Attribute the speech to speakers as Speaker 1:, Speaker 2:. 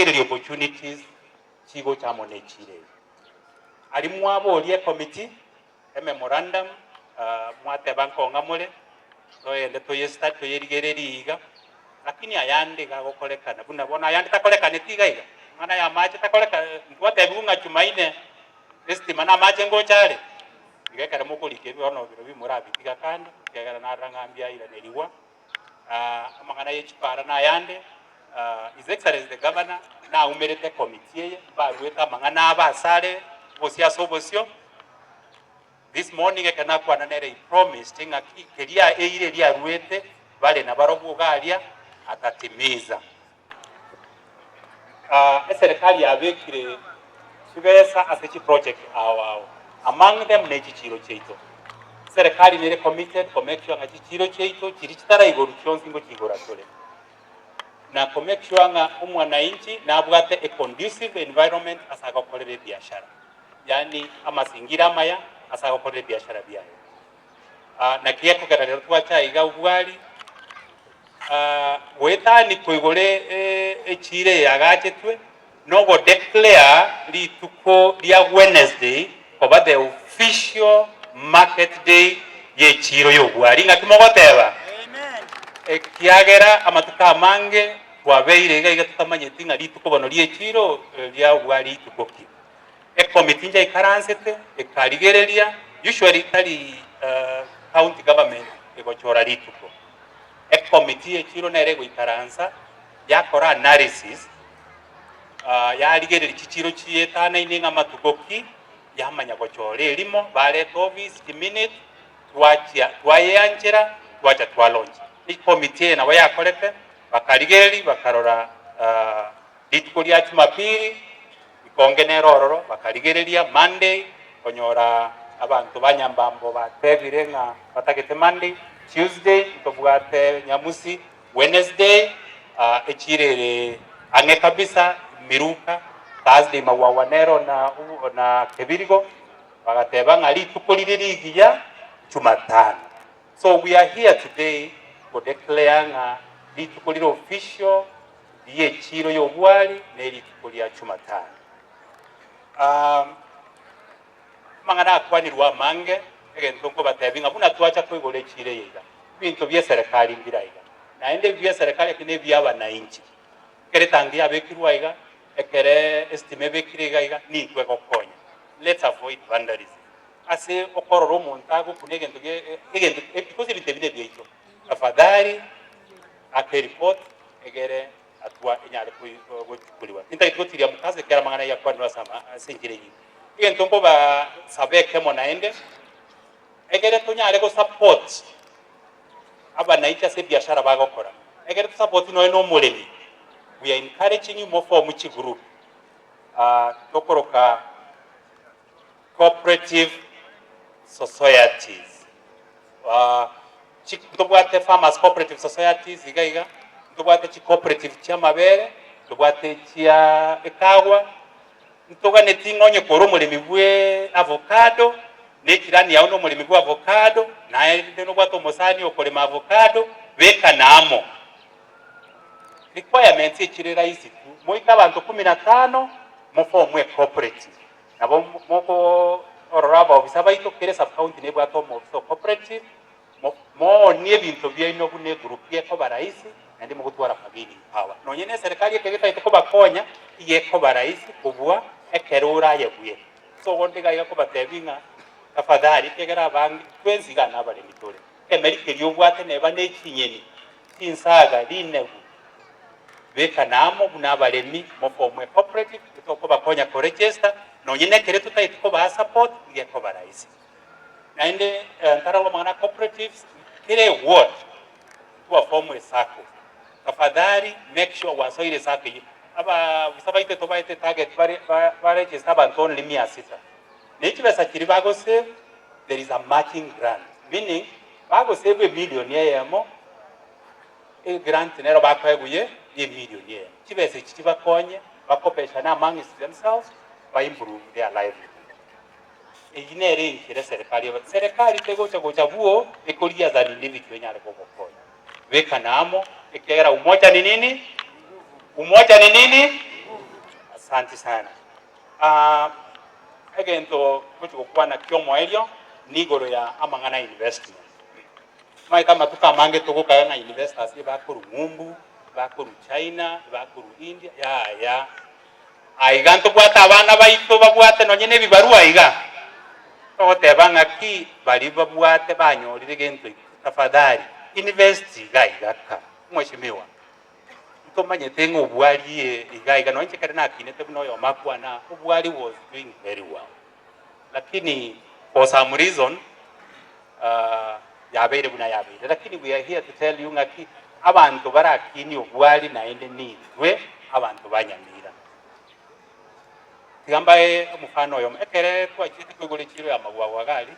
Speaker 1: Torigererie opportunities chigocha amo ne echiro eye. Aria mwaboria ecommittee, ememorandum, mwateba nkong'a more, toende toye study toyerigererie iga, lakini ayande iga agokorekana buna bono ayande takorekaneti iga iga, amang'ana ya amache takoreka ntwatebiwu ng'a Jumaine estima na amache ngocha are, iga ekero mokorika ebi bono birobio morabitiga kando, ekiagera narora ng'a mbiairanerigwa. Amang'ana ye chipara na ayande, His Excellency the Governor naumerete ecommittee eye, mbaruete amang'ana abo asare obosio ase obosio. This morning ekero nakwana nere he promised ng'a ki keria eira eria aruete bare nabarobwo iga aria atatimiza. Eserekari yabekire chibesa ase chiproject ao ao, among them ne chichiiro chiaito. Eserekari nere committed ko make sure ng'a chichiiro chiaito chiria chitaraigorwa chionsi ngochiigora tore. Na ko make sure ng'a omwananchi nabwate a conducive environment ase agokorera ebiashara, yaani amasingira amaya ase agokorera ebiashara biaye. Naki gekogera rero twacha iga obwari. Goetania koigora echiira eye yagachetwe, nogo declare rituko ria Wednesday koba the official market day y'echiiro y'obwari. Ng'aki mogoteba? Ekiagera amatuko amange twabeire iga iga totamanyeti ng'a rituko bono ri'echiiro ria obwari rituko ki. Ekomiti njaikaransete ekarigereria, usually tari county government egochora rituko. Ekomiti y'echiro nere egoikaransa yakora analysis, yarigereria chichiro chietanaine ng'a matuko ki, yamanya gochora erimo, bareta office chiminute, twachia twayeanchera, twacha twa launch. Ekomiti eye nabo yakorete, bakarigereria bakarora rituko ria Jumapili, Ikonge nere ororo, bakarigereria Monday, konyora abanto ba Nyambambo batebire ng'a batagete Monday, Tuesday ntobwate Nyamusi, Wednesday echiro ere ang'e kabisa Miruka, Thursday Magwagwa nero na na Kebirigo, bagateba ng'a rituko rire rigiya Jumatano. So we are here today go declare ng'a rituko rire official ri'echiiro y'obwari ne rituko ria Chumatano. Amang'ana akwanirwe amange, egento nkobatebia ng'a buna twacha koigora echiiro eye iga, ebinto bi'eserekari mbire aiga, naende ebi bi'eserekari eki nebi'abanainchi. Ekero etangi yabekirwe aiga, ekere esitima ebekire iga iga, nintwe egokonya. Let's avoid vandalism. Ase okorora omonto agokuna egento ge egento because ebinto ebi nebiaito. Tafadhali ake report egere hatua enyare gochukuliwa. Tintageti gotiria mukasa ekiagera amang'ana ayio akwanirwe ase ama ase enchera enyinge. Egento nkobasaba ekemo naende, egere tonyare gosupport abananchi ase ebiashara bagokora, egere tosupport nonya na omoremi, we are encouraging you moform chigroup tokoroka cooperative societies. Ntobwate farmers cooperative societies iga iga, ntobwate chicooperative chi'amabere, ntobwate chia ekagwa, ntoganeti ng'a onye kore omoremi bwe avocado, na echirani yao na omoremi bwa avocado, naende nobwate omosani okorema avocado, bekana amo. Requirements echire rahisi tu, moike abanto kumi na tano, moform ecooperative. Nabo mokoorora abaofisa baito, kera esub-county nebwate omoofisa o cooperative, moonie ebinto biaino buna egroup ekoba rahisi, naende mogotwara bargaining power. Nonye na eserekari ekero etagete kobakonya, iga ekoba rahisi kobua ekero ore aye bweka. So igo nigo iga kobatebia ng'a tafadhali, ekiagera abange twensi iga nabaremi tore, ekemeri keria obwate neba ne chinyeni, chinsaga, rinegu, Bekana amo buna abaremi, moformwe ecooperative, etokobakonya koregister, nonye nekere totagete kobaa support, iga ekoba rahisi. Naende ntararwa amang'ana a cooperatives, kera eward twaformwe esacco. Tafadhali make sure gwasoire esacco eyio. Abaofisa baito tobaete target bare baregister abanto only mia sita. Ne chibesa chiria bagosave, there is a matching grant, meaning bagosave emilion eyemo, Egrant nero bakoegwa ye y'emilioni eyemo. Chibesa echi chibakonye bakopeshane amongst themselves ba improve their livelihood. Eyio nere enchera eserekari ebe. Serekari tegocha gocha bwoo ekorigia as an individual enyare kogokonya. Bekana amo ekiagera umoja ni nini? Umoja ni nini? Asanti sana. Ah, egento ngochi gokwana kiomoerio nigoro ya amang'ana ya investment. Omanyete amatuko amange togokaga ng'a investors ebakorwa ng'umbu, ebakorwa China, ebakorwa India, yaya. Aiga ntobwate abana baito babwate nonye na ebibarua iga, togoteba ng'aki baria babwate banyorire gento eke, tafadhali invest iga iga ka, mweshimiwa. Ntomanyete ng'a obwari iga iga nonye inche ekero nakinete buna oyomo akwana, obwari was doing very well. Lakini for some reason yabeire buna yabeire. Lakini we are here to tell you ng'aki abanto barakinie obwari naende nintwe abanto ba Nyamira. Tiga mbae omofano oyomo, ekere twachiete koigora echiro ya Magwagwa iga aria.